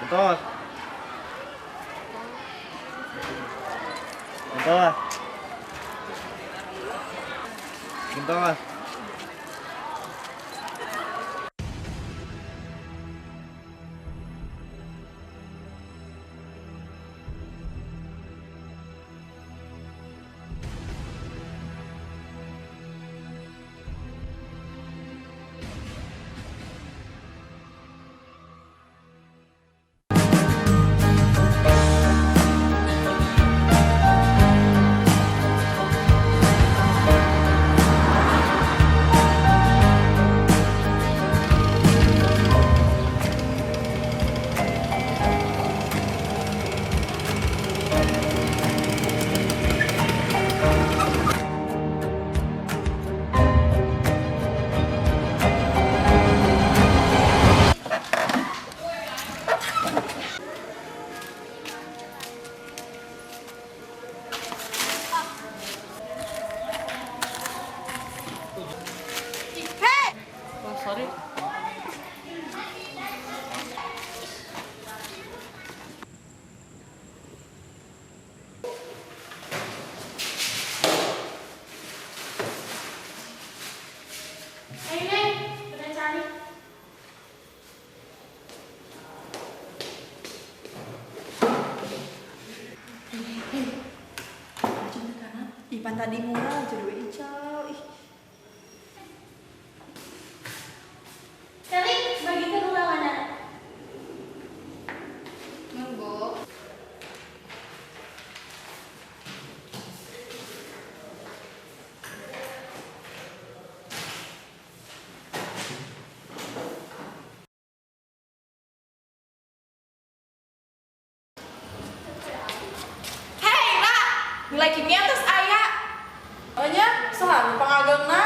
Bentar. Bentar. Bentar. Oh, sorry. Ayo Neng, udah cari. Ipan tadi murah jadi we ical. Ih, Kali bagikan ulangan. Nunggu. Hei, Ra! Nilai kimia terus aya. Oh nya, saha nu pangagengna?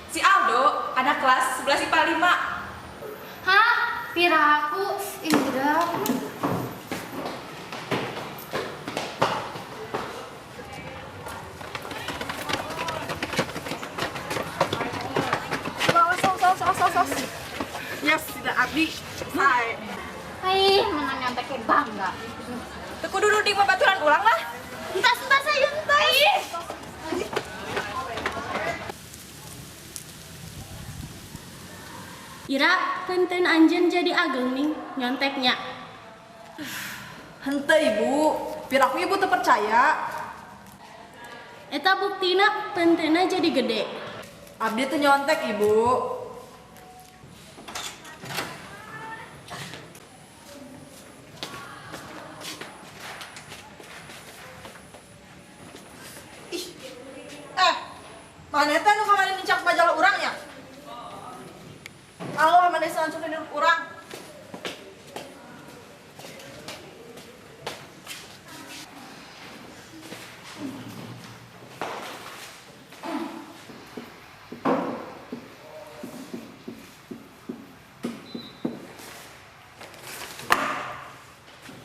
Si Aldo, anak kelas 11 IPA 5. Hah? Piraku, Indra. Sos, sos, sos, sos, sos. Yes, tidak abdi. Hai. Hai, menang nyonteknya bangga. Teu kudu di babaturan ulang lah. Entas, entas, ayo, entas. Ira, penten anjeun jadi ageng nih nyonteknya. Henteu ibu, piraku ibu teu percaya. Eta buktina pentena jadi gede. Abdi teu nyontek ibu. Ih, eh, mana teh nu kamari nincak majalah urang nya? Alo, mana langsung hidup urang.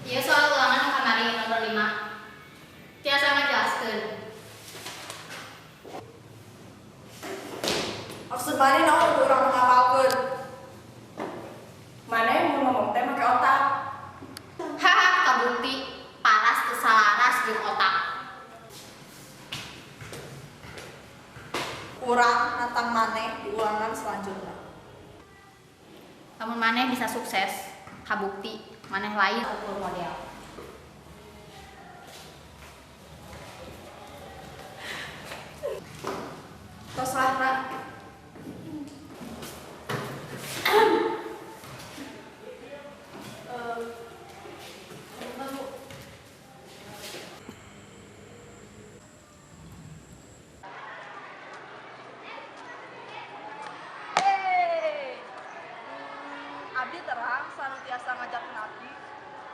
Iya soal ulangan nu kamari nomor 5. Tiasa ngajelaskeun. Maksud mana naon urang ngapalkeun? Mana yang mau ngomong teh make otak? Haha, kabukti paras teu salaras jeung otak. Urang nantang maneh di ulangan selanjutnya. Lamun maneh bisa sukses, kabukti maneh lain ukur model. Tos lah, Ra. Hey. Abdi terang sanu tiasa ngajarkeun abdi.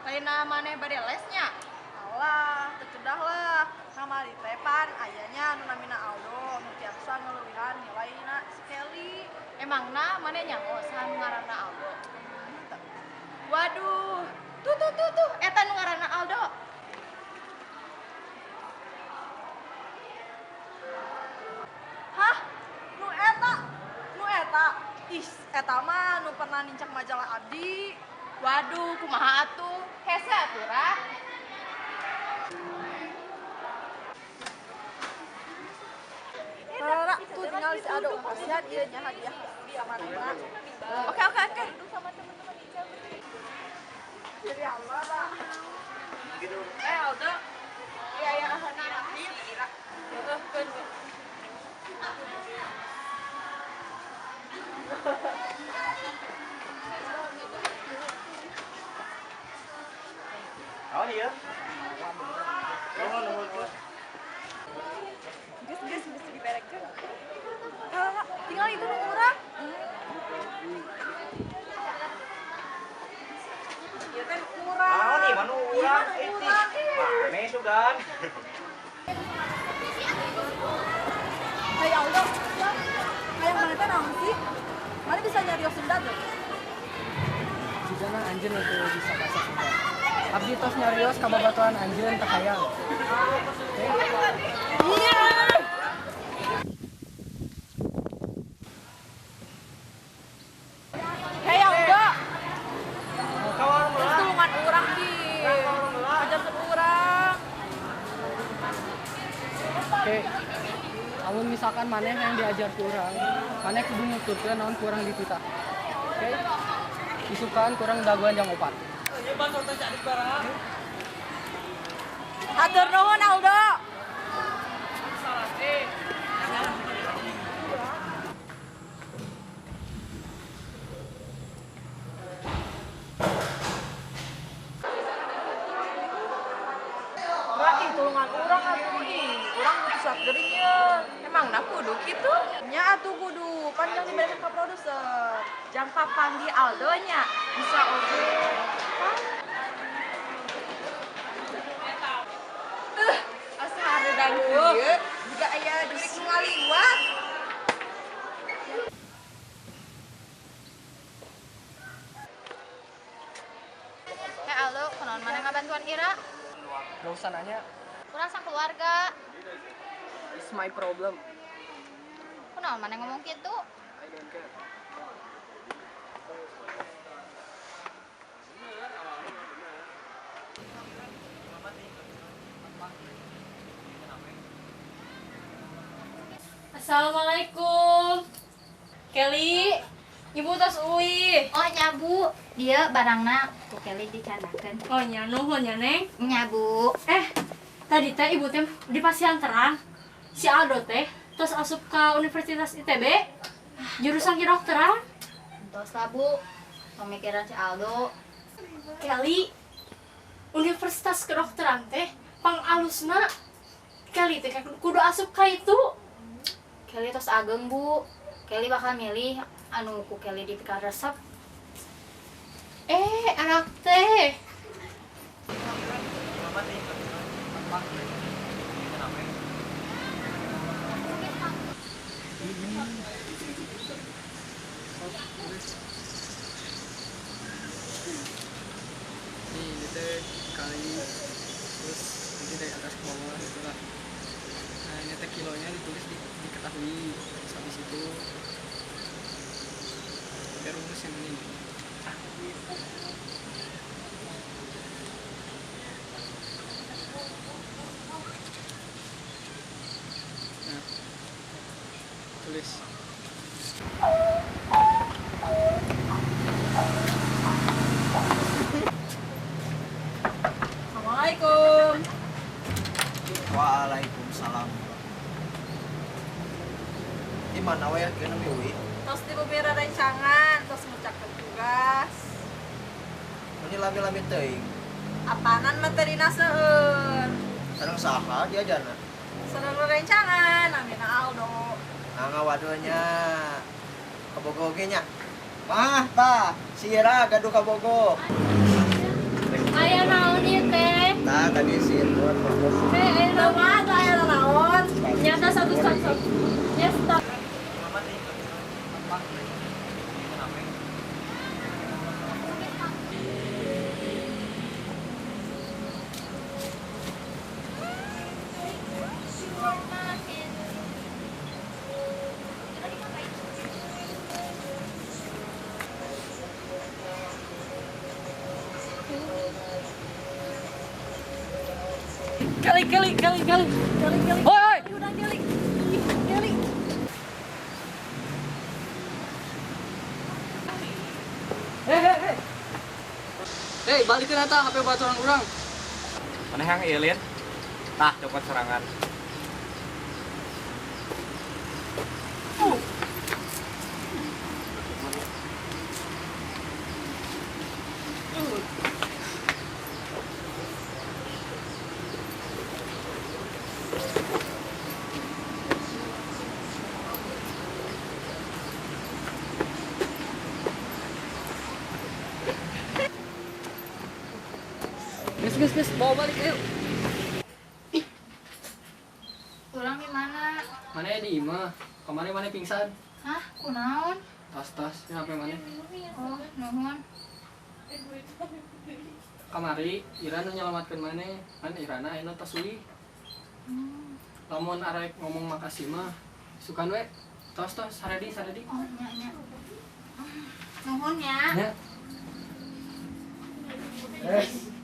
Lain maneh bade lesnya. Alah, teu kedah lah. Kamari teh pan ayanya nu namina Aldo nu tiasa ngeleuwihan nilaina si Kelly. Emangna maneh nyaho saha nu ngaranna Aldo? Waduh, tuh tuh tuh tuh, eta nu ngaranna Aldo. Hah? Nu eta? Nu eta? Ih, eta mah nu pernah nincak majalah abdi. Waduh, kumaha atuh? Hese atuh, Ra. Rara, tuh tinggal si Aldo. Kasihan ieu nya hadiah sama Nana. Oke, oke, oke. Jadi Allah lah. Eh, Aldo. Iya, ya, hadiah si Ira. Heeh, keun. Naon ieu? Nuhun, nuhun. Geus, geus, geus diberekeun. Rara, tinggal itu nu urang. Ieu teh urang. Naon ieu mah nu urang eutik. Mane sugan. Hai Aldo, hayang mana teh naon sih? Mana bisa nyarios Sunda tuh? Jigana anjeun teu bisa bahasa Sunda. Abdi tos nyarios ka babaturan anjeun teu hayang. Iya. Hei Aldo, terus tulungan urang di ajarkeun urang. Oke. Amun misalkan maneh yang diajar ku urang, maneh kudu nuturkeun naon ku urang dititah. Oke. Isukan kurang dagoan jam 4. Hatur nuhun Aldo. Ra, ih tulungan urang atuh ih. Urang butuh surat gering ye. Emangna kudu kitu? Nya atuh kudu, pan yang diberekeun ka produser. Jang papanggih Aldo nya, bisa oge. Asa hareudang kieu, Juga aya jurik nu ngaliwat. Hei Aldo, kunaon maneh ngabantuan Ira? Gak usah nanya, Urang sakeluarga. it's my problem. Kunaon maneh ngomong kitu? I don't care. Assalamualaikum. Kelly, ibu tos uih. Oh nya Bu, dia barangna ku Kelly dicandakeun. Oh nya nuhun ya Neng. Nya Bu. Eh, tadi teh ibu teh di pasian terang. Si Aldo teh terus asup ke Universitas ITB jurusan kedokteran. Entos lah Bu, pemikiran si Aldo. Kelly, Universitas Kedokteran teh pangalusna. Kelly teh kudu asup ka itu. Kelly tos ageng Bu. Kelly bakal milih anu ku Kelly dipikaresep. Eh, anak teh. Nih, ini teh kali terus nanti dari atas ke bawah gitu lah. Nah, ini teh kilonya ditulis di, diketahui. Terus habis itu pakai rumus yang ini nih. Nah, tulis. Assalamualaikum. Waalaikumsalam. Di mana we ieu nembe uih? Tos di bumi rencangan, tos ngucapkeun tugas. Ini lami-lami teuing. Apanan materina seueur. Sareng saha diajarna? Sareng rencangan, namina Aldo. Nah, ngawaduhnya. Kabogo oge nya. Mah, tah, si Ira gaduh kabogo. Aya naon ieu teh? Nah, tadi si Irwan Eh, aya Teu naon? mah teu aya naon. Nyata satu satu. Ya stop. Kali kali kali kali. Kali kali. Hoi hoi. Udah kali. Kali. Hei hei hei. Hei, balikeun eta HP baturan urang. Maneh yang ieu? Tah, copot sorangan. Geus geus geus, bawa balik ayo. Urang di mana? Maneh di imah. Kamari maneh pingsan. Hah, kunaon? Tas tas, ini HP maneh. Oh, nuhun. Kamari Ira nu nyelamatkeun maneh. Kan Irana ayeuna tos uih. Lamun arek ngomong makasih mah, sukan we. Tos tos, saredi saredi. Oh, nya nya. Nuhun ya. Nya. Yes.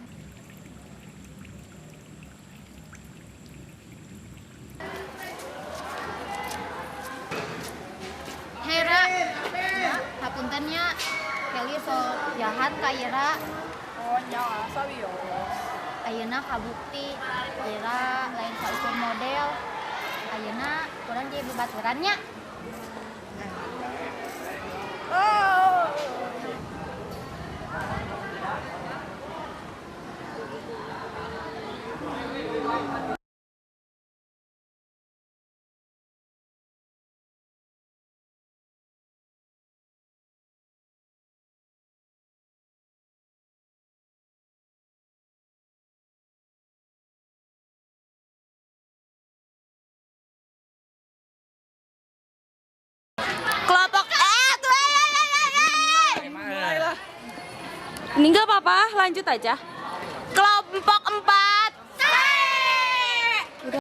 Hera, hapunten nya, Kelly so jahat ka Ira. Oh, nya asa wios. Ayeuna kabukti Ira lain saukur model. Ayeuna urang jadi babaturan nya. Oh. Kelompok tuh Ini nggak apa-apa, lanjut aja. Kelompok 4.